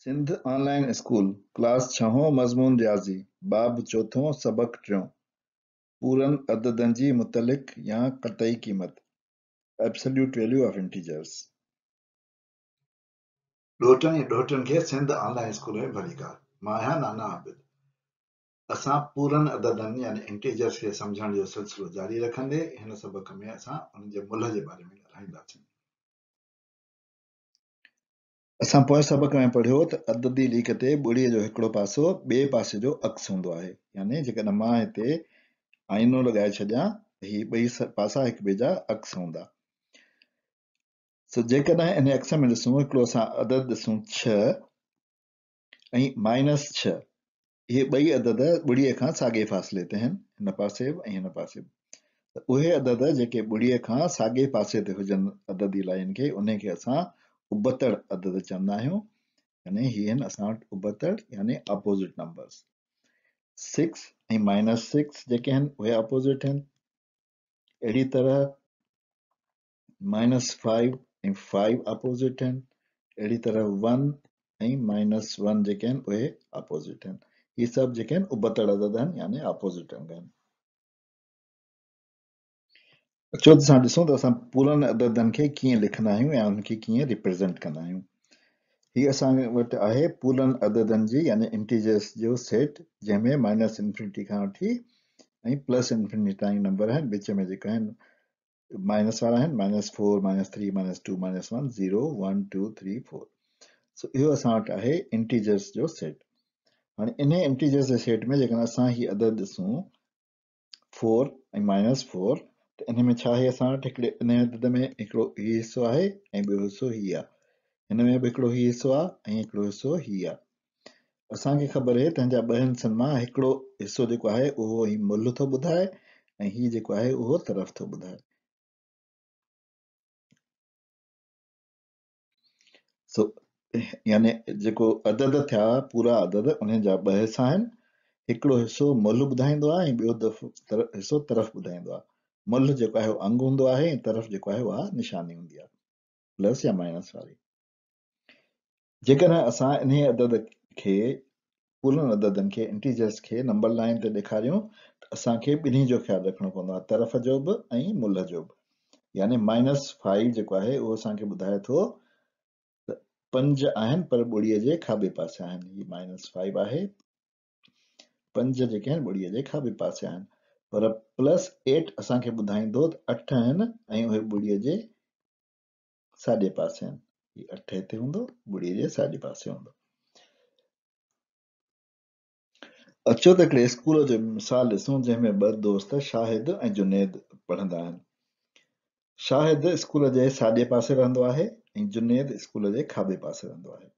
سنڌ آن line school, class ڇهون، مضمون رياضي، باب چوٿون، سبق ٽيون، پورن عددن جي مطلق يا قطعي قيمت، Absolute Value of Integers. ڏوهٽن ۽ ڏوهٽين کي سنڌ آن لائين اسڪول ۾ ڀليڪار. مان آهيان نانا عابد. اسان پورن عددن يعني انٽيجرز کي سمجهڻ جو سلسلو جاري رکندي هن سبق ۾ اسان انهن جي ملهه جي باري ۾ ڳالهائينداسين. اسان پوئين سبق ۾ پڙهيو ته عددي ليڪ تي ٻڙيء جو هڪڙو پاسو ٻئي پاسي جو عڪس هوندو آهي. يعني جيڪڏهن مان هتي آئينو لڳائي ڇڏيان ته هي ٻئي پاسا هڪ ٻئي جا عڪس هوندا. سو جيڪڏهن انهي عڪس ۾ ڏسون هڪڙو اسان عدد ڏسون ڇهه ۽ مائنس ڇهه اهي ٻئي عدد ٻڙيء کان ساڳئي فاصلي تي آهن، هن پاسي به ۽ هن پاسي به. ته اهي عدد جيڪي ٻڙيء کان ساڳئي پاسي تي هجن عددي لائين کي انهي کي اسان ابتڙ عدد چوندا آهيون. يعني هي آهن اسان وٽ ابتڙ يعني opposite numbers. Six ۽ minus six جيڪي آهن اهي اپوزٽ آهن. اهڙي طرح مائنس فائيو ۽ فائيو اپوزٽ آهن. اهڙي طرح ون ۽ مائنس ون جيڪي آهن اهي اپوزٽ آهن. هي سڀ جيڪي آهن ابتڙ عدد آهن يعني اپوزٽ انگ آهن. اچو ته اسان ڏسون ته اسان پورن عددن کي ڪيئن لکندا آهيون يا انهن کي ڪيئن ريپريزنٽ ڪندا آهيون. هي اسان وٽ آهي پورن عددن جي يعني انٽيجرز جو سيٽ جنهن ۾ مائنس انفنٽي کان وٺي ۽ پلس انفنٽي تائين نمبر آهن. وچ ۾ جيڪا آهن مائنس وارا آهن minus four, minus three, minus two, minus one, zero, one, two, three, four. سو اهو اسان وٽ آهي انٽيجرز جو سيٽ. هاڻي انهي انٽيجرز جي سيٽ ۾ جيڪڏهن اسان هي عدد ڏسون فور ۽ مائنس فور ته انهي ۾ ڇا آهي اسان وٽ هڪڙي انهي عدد ۾ هڪڙو هي حصو آهي ۽ ٻيو حصو هي آهي. هن ۾ به هڪڙو هي حصو آهي ۽ هڪڙو حصو هي آهي. اسان کي خبر آهي ته هن جا ٻه حصن مان هڪڙو حصو جيڪو آهي اهو هي ملهه ٿو ٻڌائي ۽ هي جيڪو آهي اهو طرف ٿو ٻڌائي. سو يعني جيڪو عدد ٿيا پورا عدد انهن جا ٻه حصا آهن. هڪڙو حصو ملهه ٻڌائيندو آهي ۽ ٻيو حصو طرف ٻڌائيندو آهي. ملهه جيڪو آهي اهو انگ هوندو آهي ۽ طرف جيڪو آهي اها نشاني هوندي آهي پلس يا مائنس واري. جيڪڏهن اسان انهيء عدد کي، پورن عددن کي، Integers کي، نمبر لائين تي ڏيکاريون ته اسان کي ٻنهي جو خيال رکڻو پوندو آهي، طرف جو به ۽ ملهه جو به. يعني مائنس فائيو جيڪو آهي اهو اسان کي ٻڌائي ٿو ته پنج آهن پر ٻڙيء جي کاٻي پاسي آهن. هي مائنس فائيو آهي. پنج جيڪي آهن ٻڙيء جي کاٻي پاسي آهن. پر پلس ايٽ اسان کي ٻڌائيندو ته اٺ آهن ۽ اهي ٻڙيء جي ساڄي پاسي آهن. هي اٺ هتي هوندو، ٻڙيء جي ساڄي پاسي هوندو. اچو ته هڪڙي اسڪول جو مثال ڏسون جنهن ۾ ٻه دوست شاهد ۽ جنيد پڙهندا آهن. شاهد اسڪول جي ساڄي پاسي رهندو آهي ۽ جنيد اسڪول جي کاٻي پاسي رهندو آهي.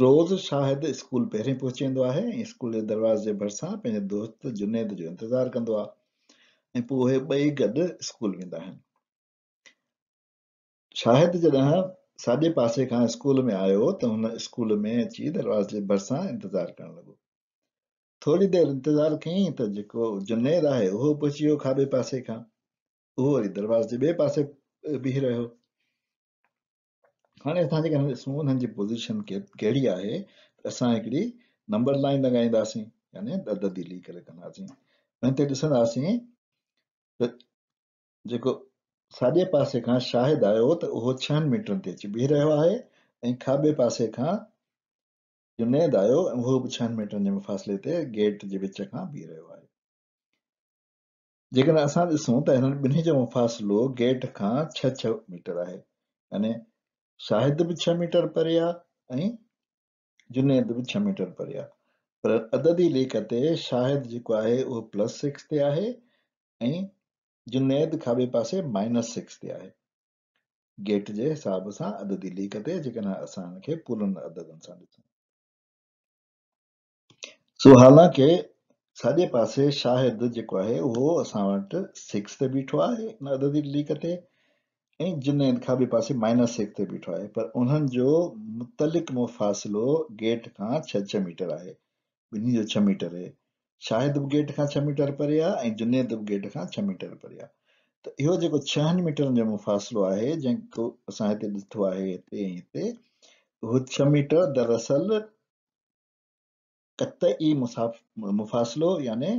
روز شاهد اسڪول پهرين پهچي ويندو آهي ۽ اسڪول جي دروازي جي ڀرسان پنهنجي دوست جنيد جو انتظار ڪندو آهي ۽ پوء اهي ٻئي گڏ اسڪول ويندا آهن. شاهد جڏهن ساڄي پاسي کان اسڪول ۾ آيو ته هن اسڪول ۾ اچي دروازي جي ڀرسان انتظار ڪرڻ لڳو. ٿوري دير انتظار ڪيائين ته جيڪو جنيد آهي اهو پهچي ويو کاٻي پاسي کان. اهو وري دروازي جي ٻئي پاسي بيهي رهيو. هاڻي اسان جيڪڏهن ڏسون انهن جي پوزيشن ڪهڙي آهي ته اسان هڪڙي نمبر لائين لڳائينداسين يعني عددي ليڪ لکنداسين. ان تي ڏسنداسين ته جيڪو ساڄي پاسي کان شاهد آيو ته اهو ڇهن ميٽرن تي اچي بيهي رهيو آهي ۽ کاٻي پاسي کان جنيد آيو ۽ اهو به ڇهن ميٽرن جي مفاصلي تي گيٽ جي وچ کان بيهي رهيو آهي. جيڪڏهن اسان ڏسون ته هنن ٻنهي جو مفاصلو گيٽ کان ڇهه ڇهه ميٽر آهي يعني شاهد به ڇهه ميٽر پري آهي ۽ جنيد به ڇهه ميٽر پري آهي پر عددي ليڪ تي شاهد جيڪو آهي اهو پلس سڪس تي آهي ۽ جنيد کاٻي پاسي مائنس سڪس تي آهي. گيٽ جي حساب سان عددي ليڪ تي جيڪڏهن اسان ان کي پورن عددن سان ڏسون. سو حالانڪه ساڄي پاسي شاهد جيڪو آهي اهو اسان وٽ سڪس تي بيٺو آهي ان عددي ليڪ تي ۽ جنيد کاٻي پاسي مائنس سڪس تي بيٺو آهي پر انهن جو متعلق مفاصلو گيٽ کان ڇهه ڇهه ميٽر آهي. ٻنهي جو ڇهه ميٽر آهي. شاهد به گيٽ کان ڇهه ميٽر پري آهي ۽ جنيد به گيٽ کان ڇهه ميٽر پري آهي ته اهو جيڪو ڇهن ميٽرن جو مفاصلو آهي جيڪو اسان هتي ڏٺو آهي هتي ۽ هتي اهو ڇهه ميٽر دراصل قطعي مفاصلو يعني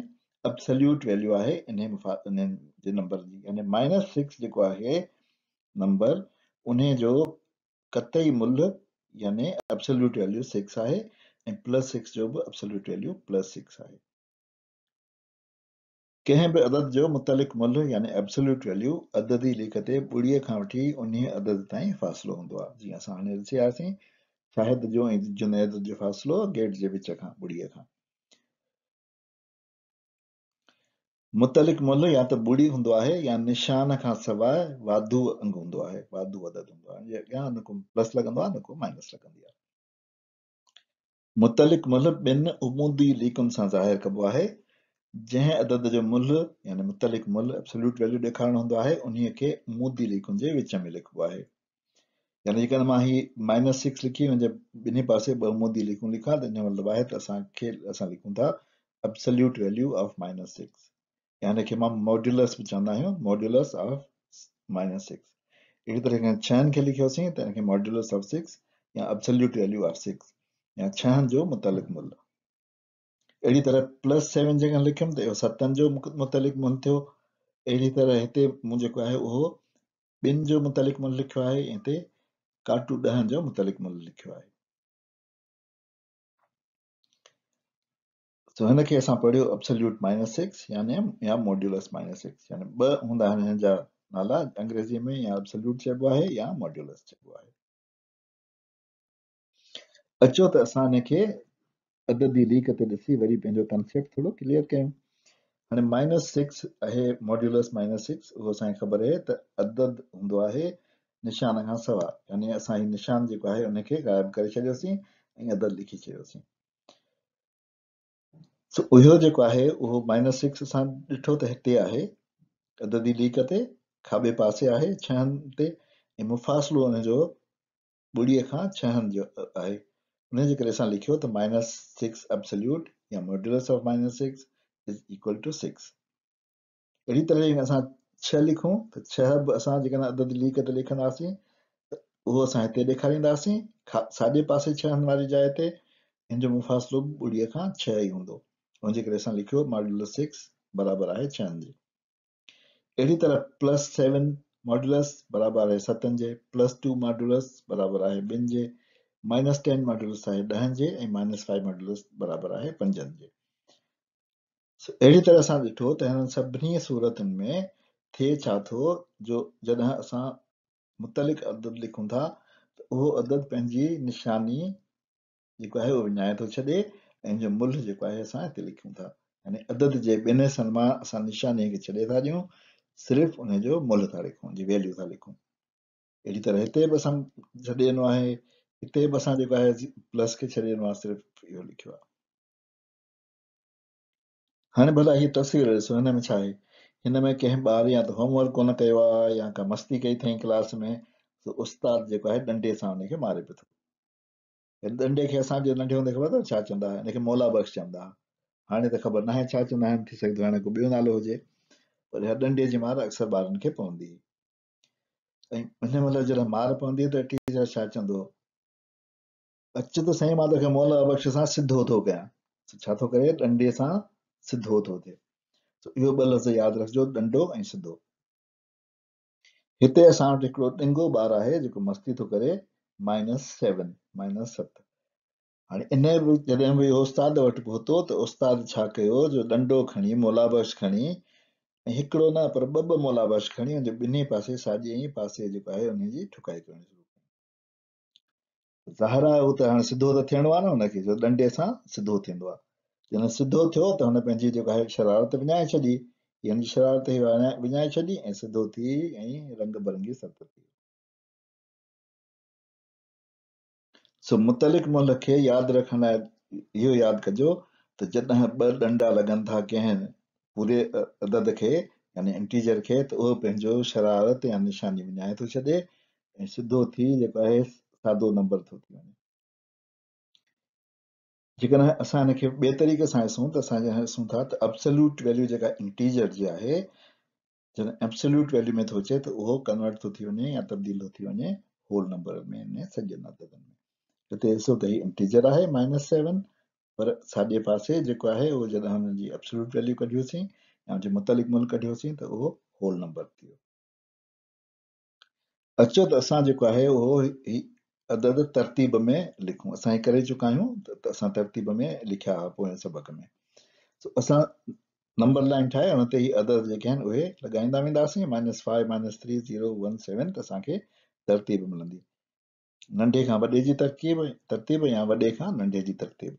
ابسليوٽ ويليو آهي انهي انهن جي نمبر جي، يعني مائنس سڪس جيڪو آهي نمبر انهي جو قطعي ملهه يعني ابسليوٽ ويليو سڪس آهي ۽ پلس سڪس جو به ابسليوٽ ويليو پلس سڪس آهي. ڪنهن به عدد جو متعلق ملهه يعني ابسوليوٽ ويليو عددي ليڪ تي ٻڙيء کان وٺي انهيء عدد تائين فاصلو هوندو آهي، جيئن اسان هاڻي ڏسي آياسين شاهد جو ۽ جنيد جو فاصلو گيٽ جي وچ کان ٻڙيء کان. متعلق ملهه يا ته ٻڙي هوندو آهي يا نشان کان سواء واڌو انگ هوندو آهي، واڌو عدد هوندو آهي، يا نه ڪو پلس لڳندو آهي نه ڪو مائنس لڳندي آهي. متعلق ملهه ٻن عمودي ليڪن سان ظاهر ڪبو آهي. جنهن عدد جو ملهه يعني متعلق ملهه Absolute Value ڏيکارڻو هوندو آهي، انهيء کي عمودي ليڪن جي وچ ۾ لکبو آهي. يعني جيڪڏهن مان هي مائنس سڪس لکي ان جي ٻنهي پاسي ٻه عمودي ليڪون لکان ته ان جو مطلب آهي ته اسان لکون ٿا Absolute Value of Minus Six يا هن کي مان ماڊيولس به چوندا آهيون ماڊيولس آف مائنس سڪس. اهڙي طرح کان ڇهن کي لکيوسين ته ان کي ماڊيولس آف سڪس يا ابسوليوٽ ويليو آف سڪس يا ڇهن جو متعلق ملهه. اهڙي طرح پلس سيون جيڪڏهن لکيم ته اهو ستن جو متعلق ملهه ٿيو. اهڙي طرح هتي مون جيڪو آهي اهو ٻن جو متعلق ملهه لکيو آهي ۽ هتي ڪاٽو ڏهن جو متعلق ملهه لکيو آهي. سو هن کي اسان پڙهيو ابسوليوٽ مائنس سڪس يعني يا ماڊيولس مائنس سڪس، يعني ٻه هوندا آهن هن جا نالا انگريزي ۾ يا ابسوليوٽ چئبو آهي يا ماڊيولس چئبو آهي. اچو ته اسان هن کي عددي ليڪ تي ڏسي وري پنهنجو ڪنسيپٽ ٿورو ڪليئر ڪيون. هاڻي مائنس سڪس آهي ماڊيولس مائنس سڪس، اهو اسان کي خبر آهي ته عدد هوندو آهي نشان کان سواء، يعني اسان هي نشان جيڪو آهي ان کي غائب ڪري ڇڏيوسين ۽ عدد لکي ڇڏيوسين. سو اهو جيڪو آهي اهو مائنس سڪس اسان ڏٺو ته هتي آهي عددي ليڪ تي کاٻي پاسي آهي ڇهن تي ۽ مفاصلو ان جو ٻڙيء کان ڇهن جو آهي، ان جي ڪري اسان لکيو ته مائنس سڪس ابسوليوٽ يا modulus of minus six is equal to six. اهڙي طرح جيڪڏهن اسان ڇهه لکون ته ڇهه به اسان جيڪڏهن عدد ليڪ تي لکنداسين ته اهو اسان هتي ڏيکارينداسين ساڄي پاسي ڇهن واري جاء تي، هن جو مفاصلو به ٻڙيء کان ڇهه ئي هوندو، ان جي ڪري اسان لکيو ماڊيولس سڪس برابر آهي ڇهن جي. اهڙي طرح پلس سيون ماڊيولس برابر آهي ستن جي، پلس ٽو ماڊيولس برابر آهي ٻن جي، مائنس ٽين ماڊيولس آهي ڏهن جي ۽ مائنس فائيو ماڊيولس برابر آهي پنجن جي. اهڙي طرح اسان ڏٺو ته هنن سڀني صورتن ۾ ٿئي ڇا ٿو جو جڏهن اسان متعلق عدد لکون ٿا ته اهو عدد پنهنجي نشاني جيڪو آهي اهو وڃائي ٿو ڇڏي ۽ ان جو ملهه جيڪو آهي اسان هتي لکون ٿا، يعني عدد جي ٻن حصن مان اسان نشاني کي ڇڏي ٿا ڏيون، صرف ان جو ملهه ٿا لکون، ان جي ويليو ٿا لکون. اهڙي طرح هتي به اسان ڇڏي ڏنو آهي، هتي به اسان جيڪو آهي پلس کي ڇڏي ڏنو آهي، صرف اهو لکيو آهي. هاڻي ڀلا هيء تصوير ڏسو، هن ۾ ڇا آهي؟ هن ۾ ڪنهن ٻار يا ته هوم ورڪ ڪونه ڪيو آهي يا ڪا مستي ڪئي اٿئين ڪلاس ۾، سو استاد جيڪو آهي ڏنڊي سان ان کي ماري پيو ٿو. هن ڏنڊي کي اسان جي ننڍي هوندي خبر اٿو ڇا چوندا هئا؟ هن کي مولا بخش چوندا هئا. هاڻي ته خبر ناهي ڇا چوندا آهن، ٿي سگهي ٿو هاڻي ڪو ٻيو نالو هجي، پر اها ڏنڊي جي مار اڪثر ٻارن کي پوندي هئي. ۽ ان مهل جڏهن مار پوندي هئي ته ٽيچر ڇا چوندو هو؟ اچ ته سائين مان توکي مولا بخش سان سڌو ٿو ڪيان. ڇا ٿو ڪري؟ ڏنڊي سان سڌو ٿو ٿئي. اهو ٻه لفظ ياد رکجو، ڏنڊو ۽ سڌو. هتي اسان وٽ هڪڙو ڏنگو ٻار آهي جيڪو مستي ٿو ڪري، مائنس سيون، مائنس ست. هاڻي ان به جڏهن به اهو استاد وٽ پهتو ته استاد ڇا ڪيو جو ڏنڊو کڻي، مولا بخش کڻي، ۽ هڪڙو نه پر ٻه ٻه مولا بخش کڻي ان جي ٻنهي پاسي ساڄي ۽ پاسي جيڪو آهي انهي جي ٺڪائي ڪرڻ شروع ڪئي. ظاهر آهي هو ته هاڻي سڌو ته ٿيڻو آهي نه هن کي، جو ڏنڊي سان سڌو ٿيندو آهي. جڏهن سڌو ٿيو ته هن پنهنجي جيڪا آهي شرارت وڃائي ڇڏي، هي هن جي شرارت هي وڃائي ڇڏي ۽ سڌو ٿي ۽ رنگ برنگي ست ٿي ويو. سو متعلق ملهه کي ياد رکڻ لاء اهو ياد ڪجو ته جڏهن ٻه ڏنڊا لڳن ٿا ڪنهن پوري عدد کي يعني انٽيجر کي ته اهو پنهنجو شرارت يا نشاني وڃائي ٿو ڇڏي ۽ سڌو ٿي جيڪو آهي سادو نمبر ٿو ٿي وڃي. جيڪڏهن اسان هن کي ٻئي طريقي سان ڏسون ته اسان جڏهن ڏسون ٿا ته ابسوليوٽ ويليو جيڪا انٽيجر جي آهي جڏهن ابسوليوٽ ويليو ۾ ٿو اچي ته اهو ڪنورٽ ٿو ٿي وڃي يا تبديل ٿو ٿي وڃي هول نمبر ۾ يعني سڄن عددن ۾. هتي ڏسو ته هي انٽيجر آهي مائنس سيون، پر ساڄي پاسي جيڪو آهي اهو جڏهن هن جي ابسولوٽ ويليو ڪڍيوسين يا ان جي متعلق ملهه ڪڍيوسين ته اهو هول نمبر ٿي ويو. اچو ته اسان جيڪو آهي اهو هي عدد ترتيب ۾ لکون. اسان هي ڪري چڪا آهيون ته اسان ترتيب ۾ لکيا هئا پوئين سبق ۾. سو اسان نمبر لائن ٺاهي ان تي هي عدد جيڪي آهن اهي لڳائيندا وينداسين، minus five, minus three, zero, one, seven, ته اسان کي ترتيب ملندي. ننڍي کان وڏي جي ترتيب يا وڏي کان ننڍي جي ترتيب.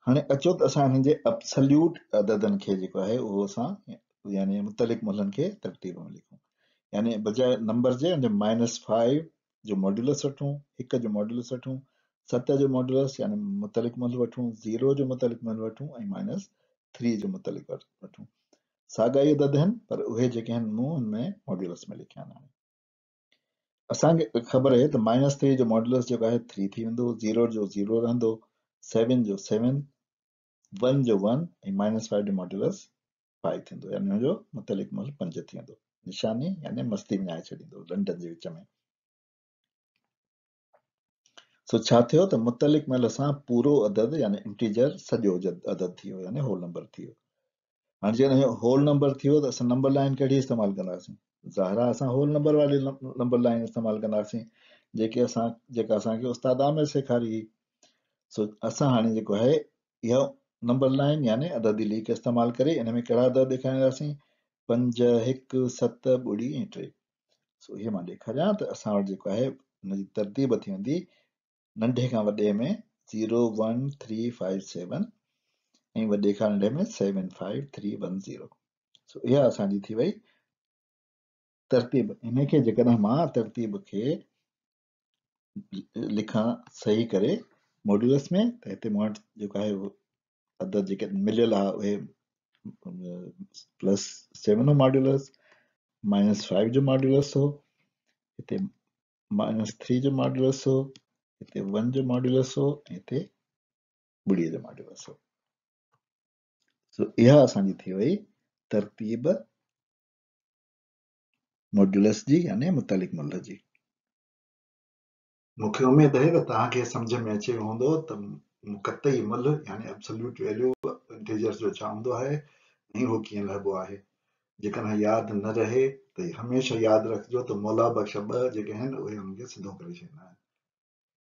هاڻي اچو ته اسان هنن جي ابسليوٽ عددن کي جيڪو آهي اهو اسان يعني متعلق ملهن کي ترتيب ۾ لکون. يعني بجاء نمبر جي ان جي مائنس فائيو جو ماڊيولس وٺون، هڪ جو ماڊيولس وٺون، ست جو ماڊيولس يعني متعلق ملهه وٺون، زيرو جو متعلق ملهه وٺون ۽ مائنس ٿري جو متعلق وٺون. ساڳا ئي عدد آهن پر اهي جيڪي آهن مون هن ۾ ماڊيولس ۾ لکيا آهن. هاڻي اسان کي خبر آهي ته مائنس ٿري جو ماڊيولس جيڪو آهي ٿري ٿي ويندو، زيرو جو زيرو رهندو، سيون جو سيون، ون جو ون ۽ مائنس فائيو جو ماڊيولس فائيو ٿيندو، يعني ان جو متعلق ملهه پنج ٿي ويندو. نشاني يعني مستي وڃائي ڇڏيندو لنڊن جي وچ ۾. سو ڇا ٿيو ته متعلق ملهه سان پورو عدد يعني انٽيجر سڄو عدد ٿي ويو يعني هول نمبر ٿي ويو. هاڻي جيڪڏهن هول نمبر ٿي ويو ته اسان نمبر لائن ڪهڙي استعمال ڪنداسين؟ ظاهر آهي اسان هول نمبر واري نمبر لائن استعمال ڪنداسين جيڪا اسان کي استاد عامر سيکاري هئي. سو اسان هاڻي جيڪو آهي اها نمبر لائن يعني عددي ليڪ استعمال ڪري ان ۾ ڪهڙا عدد ڏيکارينداسين؟ پنج، هڪ، ست، ٻڙي ۽ ٽي. سو اهي مان ڏيکاريان ته اسان وٽ جيڪو آهي ان جي ترتيب ٿي ويندي ننڍي کان وڏي ۾ زيرو، ون، ٿري، فائيو، سيون ۽ وڏي کان ننڍي ۾ سيون، فائيو، ٿري، ون، زيرو. سو اها اسان جي ٿي وئي ترتيب. ان کي جيڪڏهن مان ترتيب کي لکان صحيح ڪري ماڊيولس ۾ ته هتي مون وٽ جيڪو آهي عدد جيڪي مليل آهي اهي پلس سيون هو ماڊيولس، مائنس فائيو جو ماڊيولس هو، هتي مائنس ٿري جو ماڊيولس هو، هتي ون جو ماڊيولس هو ۽ هتي ٻڙي جو ماڊيولس هو. سو اها اسان جي ٿي وئي ترتيب ماڊيولس جي يعني متعلق ملهه جي. مون کي اميد آهي ته توهان کي سمجهه ۾ اچي ويو هوندو ته قطعي ملهه يعني ابسوليوٽ ويليو انٽيجرز جو ڇا هوندو آهي ۽ اهو ڪيئن لهبو آهي. جيڪڏهن ياد نه رهي ته هميشه ياد رکجو ته مولا بخش ٻه جيڪي آهن اهي انهن کي سڌو ڪري ڇڏيندا آهن.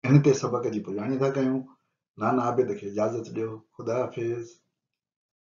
ان تي سبق جي پڄاڻي ٿا ڪيون. نانا عابد کي اجازت ڏيو. خدا حافظ.